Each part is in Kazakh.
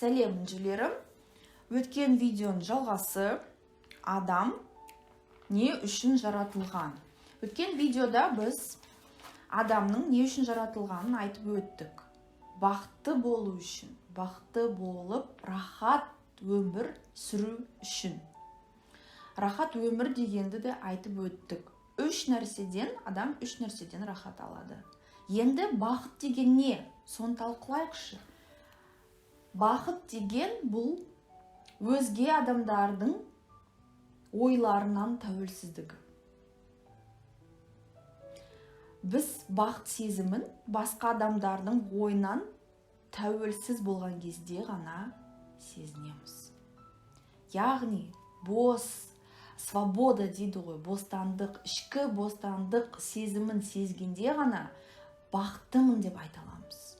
Сәлем, інжілерім! Өткен видеоның жалғасы: адам не үшін жаратылған? Өткен видеода біз адамның не үшін жаратылғанын айтып өттік. Бақытты болу үшін, бақытты болып, рахат өмір сүру үшін. Рахат өмір дегенді де айтып өттік. Үш нәрседен адам, үш нәрседен рахат алады. Енді бақыт деген не, соны талқылайықшы. Бақыт деген бұл өзге адамдардың ойларынан тәуелсіздігі. Біз бақыт сезімін басқа адамдардың ойынан тәуелсіз болған кезде ғана сезінеміз. Яғни бос, свобода дейді ғой, бостандық, ішкі бостандық сезімін сезгенде ғана бақыттымын деп айта аламыз.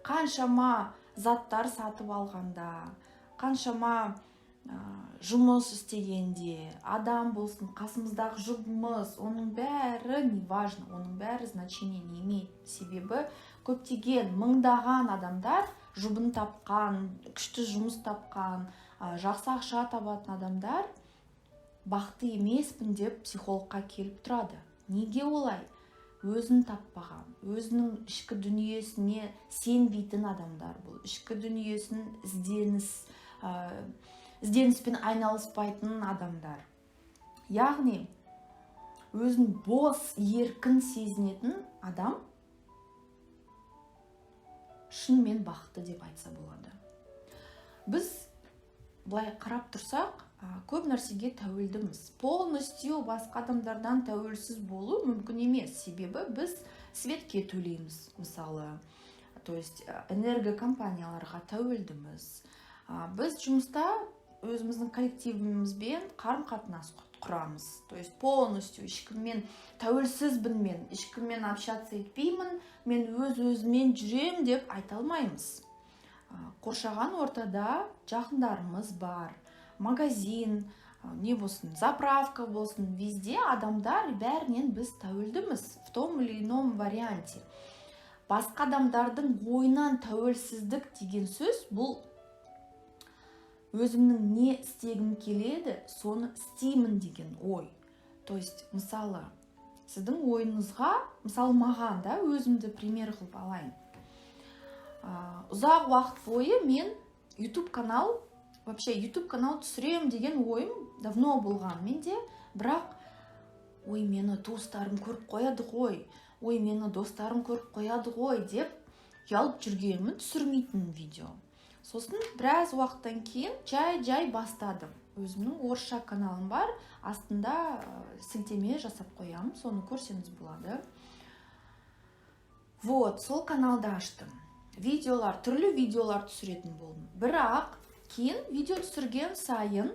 Қаншама заттар сатып алғанда, қаншама жұмыс істегенде, адам болсын, қасымыздағы жұбымыз, оның бәрі не важно, оның бәрі значение не имеет. Себебі көптеген мыңдаған адамдар жұбын тапқан, күшті жұмыс тапқан, жақсы ақша табатын адамдар бақытты емеспін деп психологқа келіп тұрады. Неге олай? Өзін таппаған, өзінің ішкі дүниесіне сенбейтін адамдар. Бұл ішкі дүниесін ізденіспен айналыспайтын адамдар. Яғни өзін бос, еркін сезінетін адам шынымен бақытты деп айтса болады. Біз былай қарап тұрсақ, көп нәрсеге тәуелдіміз. Полностью басқа адамдардан тәуелсіз болу мүмкін емес, себебі біз светке төлейміз, мысалы, то есть энергокомпанияларға тәуелдіміз. Біз жұмыста өзіміздің коллективімізбен қарым қатынас құрамыз. То есть полностью ешкіммен тәуелсізбін, мен ешкіммен общаться етпеймін, мен өз өзімен жүрем деп айта алмаймыз. Қоршаған ортада жақындарымыз бар, магазин, не болсын, заправка болсын, везде адамдар, бәрінен біз тәуелдіміз в том или ином варианте. Басқа адамдардың ойынан тәуелсіздік деген сөз бұл өзімнің не істегім келеді, соны істеймін деген ой. То есть, мысалы, сіздің ойыңызға, мысалы, маған да, өзімді пример қылып алайын. Ұзақ уақыт бойы мен YouTube канал, вообще YouTube канал түсірем деген ойым давно болған менде, бірақ ой, мені туыстарым көріп қояды ғой, ой, мені достарым көріп қояды ғой деп ұялып жүргенмін, түсірмейтін видео. Сосын біраз уақыттан кейін жай жай бастадым. Өзімнің орысша каналым бар, астында сілтеме жасап қоямын, соны көрсеңіз болады. Вот сол каналды аштым, видеолар, түрлі видеолар түсіретін болдым. Бірақ кейін видео түсірген сайын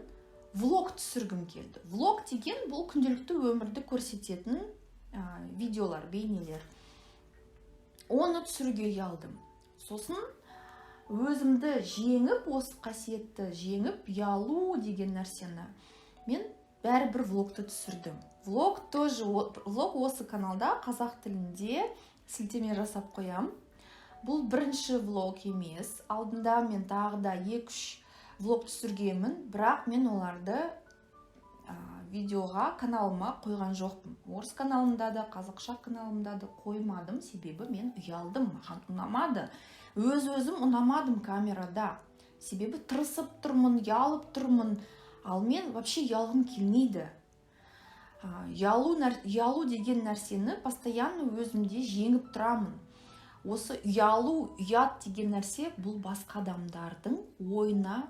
влог түсіргім келді. Влог деген бұл күнделікті өмірді көрсететін видеолар, бейнелер. Оны түсіруге ұялдым. Сосын өзімді жеңіп, осы қасиетті жеңіп, ұялу деген нәрсені, мен бәрібір влогты түсірдім. Влог тоже, влог осы каналда қазақ тілінде, сілтеме жасап қоям. Бұл бірінші влог емес, алдында мен тағы да екі үш влог түсіргенмін, бірақ мен оларды видеоға каналыма қойған жоқпын. Орыс каналымда да, қазақша каналымда да қоймадым, себебі мен ұялдым, маған ұнамады, өз өзім ұнамадым камерада, себебі тырысып тұрмын, ұялып тұрмын. Ал мен вообще ұялғым келмейді. Ұялу деген нәрсені постоянно өзімде жеңіп тұрамын. Осы ұялу, ұят деген нәрсе бұл басқа адамдардың ойына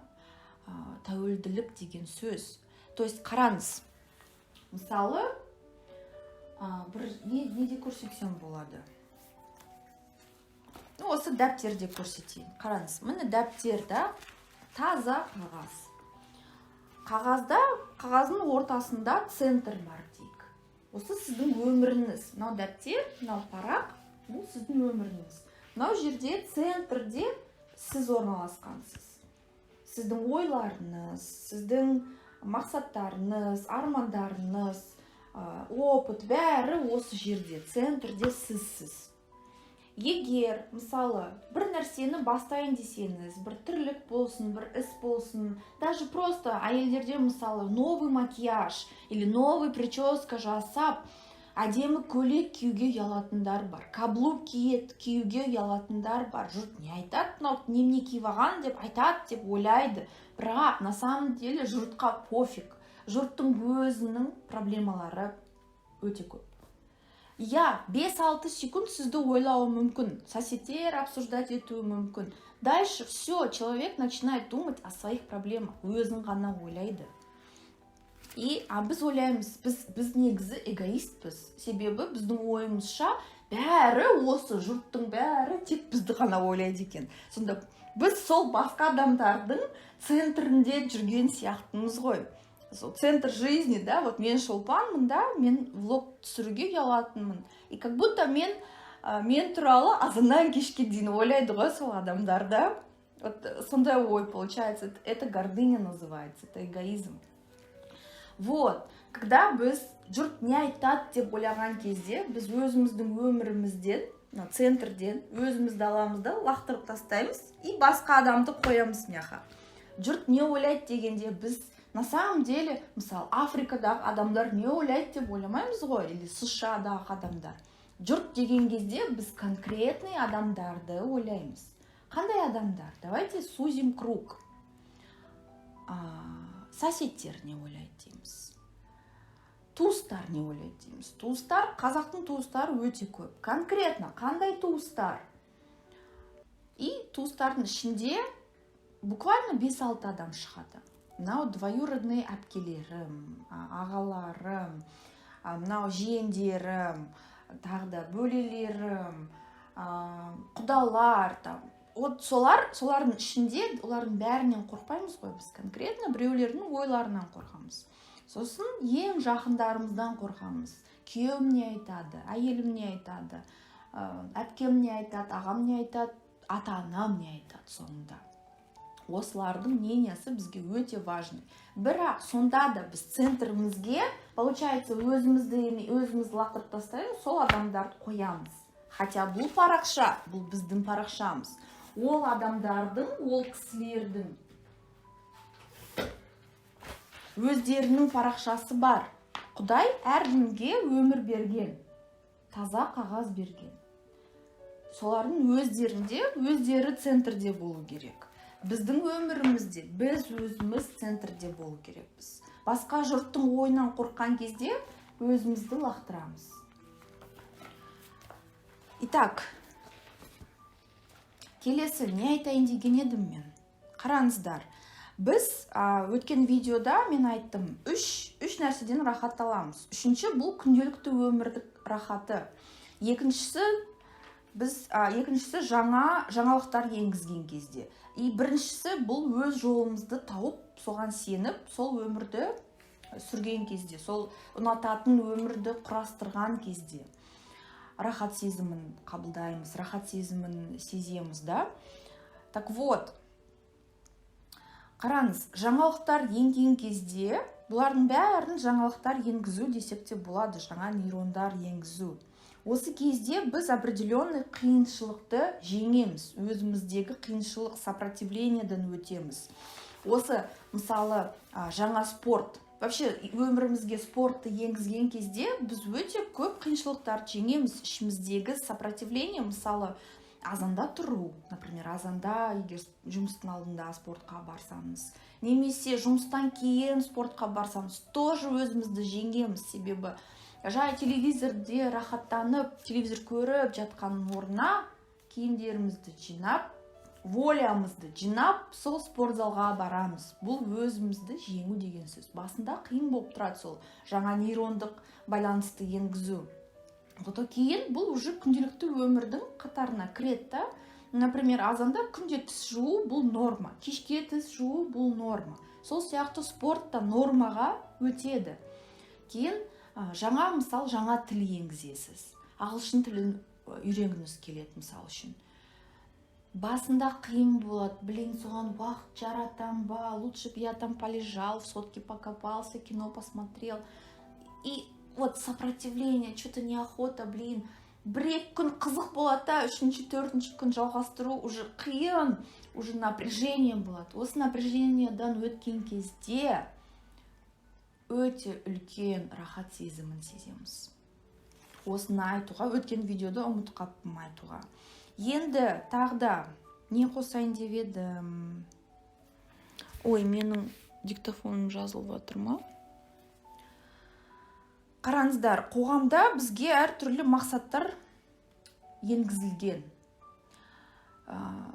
тәуелділік деген сөз. То есть қараңыз, мысалы, бір неде көрсетсем болады? Ну, осы дәптерде көрсетейін. Қараңыз, міне, дәптер да, таза қағаз. Қағазда, қағаздың ортасында центр бар дейік. Осы сіздің өміріңіз. Мынау дәптер, мынау парақ, бұл сіздің өміріңіз. Мынау жерде, центрде сіз орналасқансыз. Сіздің ойларыңыз, сіздің мақсаттарыңыз, армандарыңыз, опыт, бәрі осы жерде, центрде сізсіз. Егер, мысалы, бір нәрсені бастайын десеңіз, бір тірлік болсын, бір іс болсын, даже просто әйелдерде, мысалы, новый макияж или новый прическа жасап, әдемі көйлек киюге ұялатындар бар, каблук киет, киюге ұялатындар бар. Жұрт не айтады, мынау немене киіп алған деп айтады деп ойлайды. Бірақ на самом деле жұртқа пофиг, жұрттың өзінің проблемалары өте көп. Иә, 5-6 секунд сізді ойлауы мүмкін, соседтер обсуждать етуі мүмкін. Дальше все, человек начинает думать о своих проблемах, өзін ғана ойлайды. И а біз ойлаймыз, біз негізі эгоистпіз, себебі біздің ойымызша, бәрі, осы жұрттың бәрі тек бізді ғана ойлайды екен. Сонда біз сол басқа адамдардың центрінде жүрген сияқтымыз ғой, сол центр жизни, да. Вот мен Шолпанмын да, мен влог түсіруге ұялатынмын, и как будто мен туралы азаннан кешке дейін ойлайды ғой сол адамдар, да. Вот сондай ой получается, это гордыня называется, это эгоизм. Вот когда біз жұрт не айтады деп ойлаған кезде, біз өзіміздің өмірімізден, мына центрден өзімізді аламыз да, лақтырып тастаймыз и басқа адамды қоямыз мына. Жұрт не ойлайды дегенде, біз на самом деле, мысалы, Африкадағы адамдар не ойлайды деп ойламаймыз ғой или США-дағы адамдар. Жұрт деген кезде біз конкретный адамдарды ойлаймыз. Қандай адамдар? Давайте сузим круг. Соседтер не ойлайды дейміз, туыстар не ойлайды дейміз. Туыстар, қазақтың туыстары өте көп. Конкретно қандай туыстар? И туыстардың ішінде буквально 5-6 адам шығады: мынау двоюродный әпкелерім, ағаларым, мынау жиендерім, тағы да бөлелерім, құдалар там. Вот солар, солардың ішінде, олардың бәрінен қорықпаймыз ғой біз, конкретно біреулердің ойларынан қорқамыз. Сосын ең жақындарымыздан қорқамыз: күйеуім не айтады, әйелім не айтады, әпкем не айтады, ағам не айтады, ата анам не айтады. Соңында осылардың мнениясы бізге өте важный. Бірақ сонда да біз центрімізге, получается, өзімізді өзіміз лақтырып тастаймыз, сол адамдарды қоямыз. Хотя бұл парақша, бұл біздің парақшамыз, ол адамдардың, ол кісілердің өздерінің парақшасы бар. Құдай әркімге өмір берген, таза қағаз берген. Солардың өздерінде, өздері центрде болу керек. Біздің өмірімізде біз өзіміз центрде болу керекпіз. Басқа жұрттың ойынан қорыққан кезде өзімізді лақтырамыз. Итак, келесі не айтайын деген едім мен? Қараңыздар, біз өткен видеода мен айттым, үш нәрседен рахат аламыз. Үшінші, бұл күнделікті өмірдің рахаты. Екіншісі, біз екіншісі жаңа жаңалықтар енгізген кезде. И біріншісі, бұл өз жолымызды тауып, соған сеніп, сол өмірді сүрген кезде, сол ұнататын өмірді құрастырған кезде рахат сезімін қабылдаймыз, рахат сезімін сеземіз, да. Так вот, қараңыз, жаңалықтар енген кезде, бұлардың бәрін жаңалықтар енгізу десек те болады, жаңа нейрондар енгізу. Осы кезде біз определенный қиыншылықты жеңеміз, өзіміздегі қиыншылық, сопротивлениеден өтеміз. Осы, мысалы, жаңа спорт, вообще өмірімізге спортты енгізген кезде біз өте көп қиыншылықтарды жеңеміз, ішіміздегі сопротивление. Мысалы, азанда тұру, например, азанда егер жұмыстың алдында спортқа барсаңыз немесе жұмыстан кейін спортқа барсаңыз, тоже өзімізді жеңеміз. Себебі жай телевизорде рахаттанып, телевизор көріп жатқанның орнына киімдерімізді жинап, волямызды жинап, сол спорт залға барамыз. Бұл өзімізді жеңу деген сөз. Басында қиын болып тұрады сол жаңа нейрондық байланысты енгізу, одан кейін бұл уже күнделікті өмірдің қатарына кіреді да. Например, азанда күнде тіс жуу — бұл норма, кешке тіс жуу — бұл норма. Сол сияқты спорт та нормаға өтеді. Кейін жаңа, мысал, жаңа тіл енгізесіз, ағылшын тілін үйренгіңіз келеді, мысалы үшін. Басында қиын болады: блин, соған уақыт жаратам ба, лучше бы я там полежал, в сотке покопался, кино посмотрел. И вот сопротивление, что-то неохота, блин. 1-2 күн қызық болады да, үшінші, төртінші күн жалғастыру уже қиын, уже напряжение болады. Осы напряжениедан өткен кезде өте үлкен рахат сезімін сеземіз. Осыны айтуға өткен видеода ұмытып қалыппын айтуға. Енді тағы да не қосайын деп едім? Ой, менің диктофоным жазылып жатыр ма? Қараңыздар, қоғамда бізге әртүрлі мақсаттар енгізілген.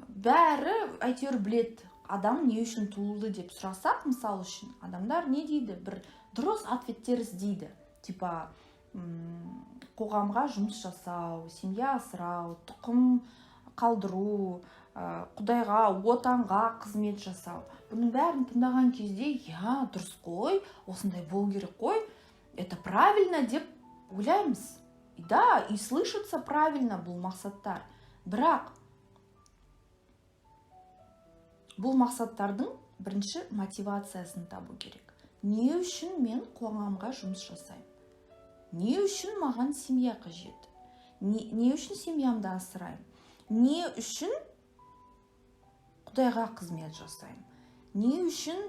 Бәрі әйтеуір біледі, адам не үшін туылды деп сұрасақ, мысалы үшін, адамдар не дейді? Бір дұрыс ответтер іздейді, типа қоғамға жұмыс жасау, семья асырау, тұқым қалдыру, құдайға, отанға қызмет жасау. Бұның бәрін тыңдаған кезде: «Иә, дұрыс қой, осындай болу керек қой, это правильно», — деп ойлаймыз. И да, и слышится правильно бұл мақсаттар. Бірақ бұл мақсаттардың бірінші мотивациясын табу керек. Не үшін мен қоғамға жұмыс жасаймын? Не үшін маған семья қажет? Не үшін семьямды асыраймын? Не үшін құдайға қызмет жасаймын? Не үшін,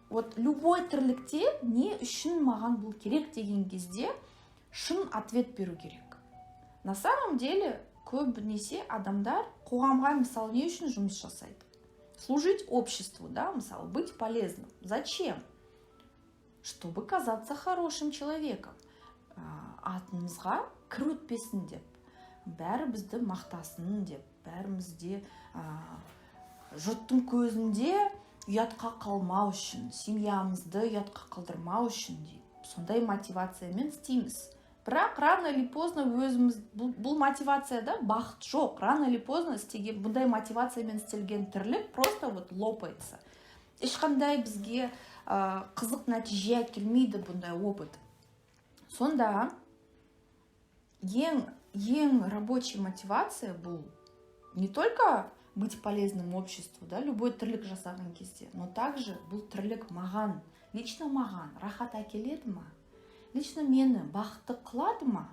вот любой тірлікте не үшін маған бұл керек деген кезде шын ответ беру керек. На самом деле көбінесе адамдар қоғамға, мысалы, не үшін жұмыс жасайды? Служить обществу, да, мысалы, быть полезным. Зачем? Чтобы казаться хорошим человеком, атымызға кір өтпесін деп, бәрі бізді мақтасын деп, бәрімізде жұрттың көзінде ұятқа қалмау үшін, семьямызды ұятқа қалдырмау үшін дейді. Сондай мотивациямен істейміз. Бірақ рано или поздно өзіміз бұл мотивацияда бақыт жоқ. Рано или поздно істеген, бұндай мотивациямен істелген тірлік просто вот лопается. Ешқандай бізге қызық нәтиже әкелмейді бұндай опыт. Сонда ең рабочий мотивация бұл не только быть полезным обществу, да, любой тірлік жасаған кезде, но также бұл тірлік маған, лично маған рахат әкеледі ма, лично мені бақытты қылады ма?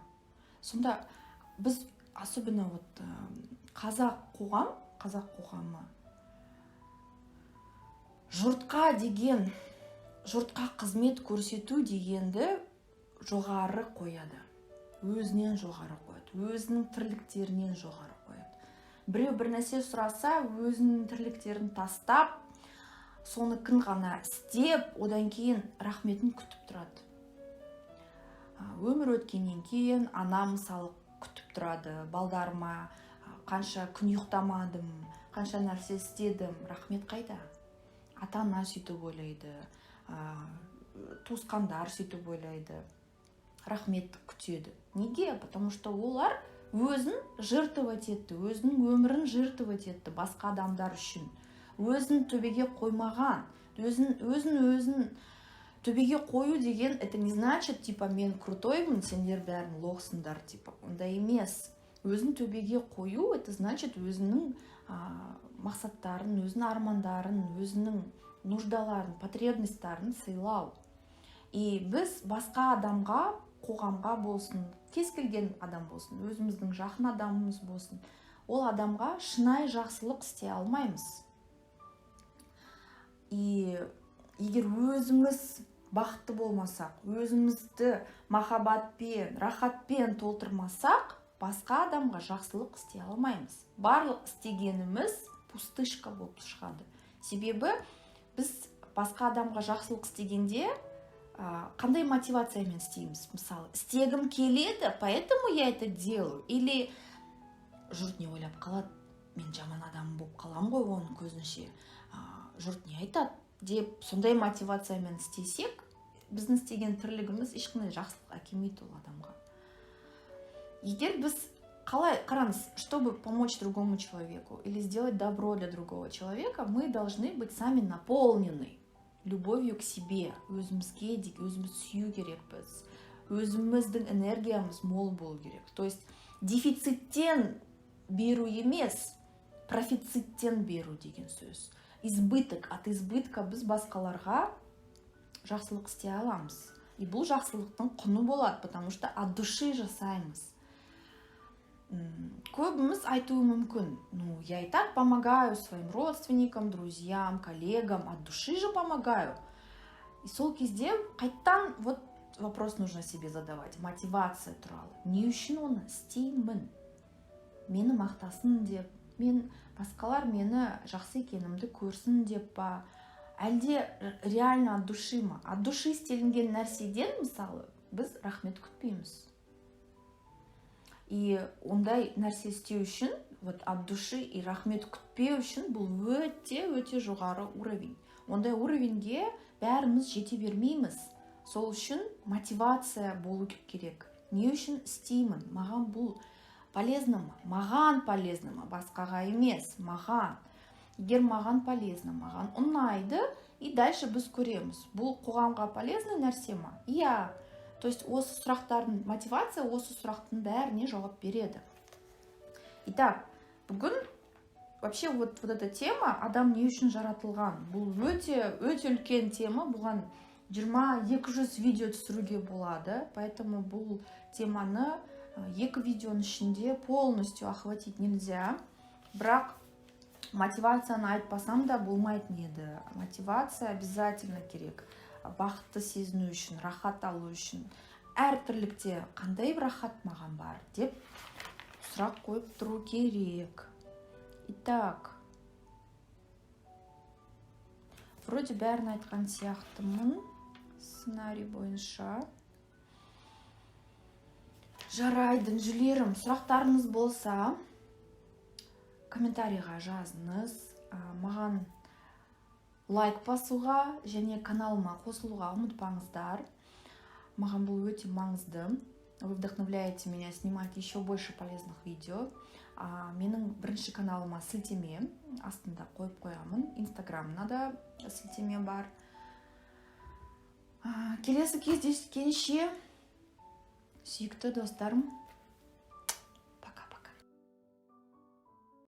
Сонда біз, особенно вот қазақ қоғам, қазақ қоғамы жұртқа деген, жұртқа қызмет көрсету дегенді жоғары қояды, өзінен жоғары қояды, өзінің тірліктерінен жоғары қояды. Біреу бір нәрсе сұраса, өзінің тірліктерін тастап, соныкін ғана істеп, одан кейін рахметін күтіп тұрады. Өмір өткеннен кейін ана, мысалы, күтіп тұрады: «Балдарыма қанша күн ұйықтамадым, қанша нәрсе істедім, рахмет қайда?» Ата ана сөйтіп ойлайды, туысқандар сөйтіп ойлайды, рахмет күтеді. Неге? Потому что олар өзін жертвовать етті, өзінің өмірін жертвовать етті басқа адамдар үшін, өзін төбеге қоймаған. Өзін төбеге қою деген — это не значит, типа, мен крутоймын, сендер бәрін лохсыңдар, типа, ондай емес. Өзін төбеге қою — это значит өзінің мақсаттарын, өзінің армандарын, өзінің нуждаларын, потребностьтарын сыйлау. И біз басқа адамға, қоғамға болсын, кез келген адам болсын, өзіміздің жақын адамымыз болсын, ол адамға шынайы жақсылық істей алмаймыз. И егер өзіміз бақытты болмасақ, өзімізді махаббатпен, рахатпен толтырмасақ, басқа адамға жақсылық істей алмаймыз. Барлық істегеніміз пустышка болып шығады. Себебі біз басқа адамға жақсылық істегенде қандай мотивациямен істейміз? Мысалы, істегім келеді, поэтому я это делаю, или жұрт не ойлап қалады, мен жаман адам болып қаламын ғой оның көзінше, жұрт не айтады деп, сондай мотивациямен істесек, біздің істеген тірлігіміз ешқандай жақсылық әкелмейді ол адамға. Егер біз қалай, қараңыз, чтобы помочь другому человеку или сделать добро для другого человека, мы должны быть сами наполнены любовью к себе. Өзімізге өзімізді сүю керекпіз, өзіміздің энергиямыз мол болу керек. То есть дефициттен беру емес, профициттен беру деген сөз, избыток, от избытка біз басқаларға жақсылық істей аламыз. И бұл жақсылықтың құны болады, потому что от души жасаймыз. Көбіміз айтуы мүмкін: «Ну, я и так помогаю своим родственникам, друзьям, коллегам, от души же помогаю». И сол кезде қайттан вот вопрос нужно себе задавать мотивация туралы: не үшін оны істеймін? Мені мақтасын деп, мен басқалар мені жақсы екенімді көрсін деп па, әлде реально от души ма? От души істелінген нәрседен, мысалы, біз рахмет күтпейміз. И ондай нәрсе істеу үшін, вот от души и рахмет күтпеу үшін, бұл өте өте жоғары уровень. Ондай уровеньге бәріміз жете бермейміз. Сол үшін мотивация болу керек: не үшін істеймін, маған бұл полезно ма? Маған полезно ма, басқаға емес, маған. Егер маған полезно, маған ұнайды, и дальше біз көреміз, бұл қоғамға полезный нәрсе ма? Иә, то есть осы сұрақтардың, мотивация осы сұрақтың бәріне жауап береді. Итак, бүгін вообще вот эта тема, адам не үшін жаратылған, бұл өте өте үлкен тема, бұған 20-200 видео түсіруге болады. Поэтому бұл теманы екі видеоның ішінде полностью охватить нельзя. Бірақ мотивацияны айтпасам да болмайтын еді. Мотивация обязательно керек бақытты сезіну үшін, рахат алу үшін. Әр тірлікте қандай рахат маған бар деп сұрақ қойып тұру керек. Итак, вроде бәрін айтқан сияқтымын сценарий бойынша. Жарайды, інжілерім, сұрақтарыңыз болса, комментарийға жазыңыз. Маған лайк басуға және каналыма қосылуға ұмытпаңыздар. Маған бұл өте маңызды. Вы вдохновляете меня снимать еще больше полезных видео. Менің бірінші каналыма сілтеме астында қойып қоямын, инстаграмына да сілтеме бар. Келесі кездескенше, сүйікті достарым.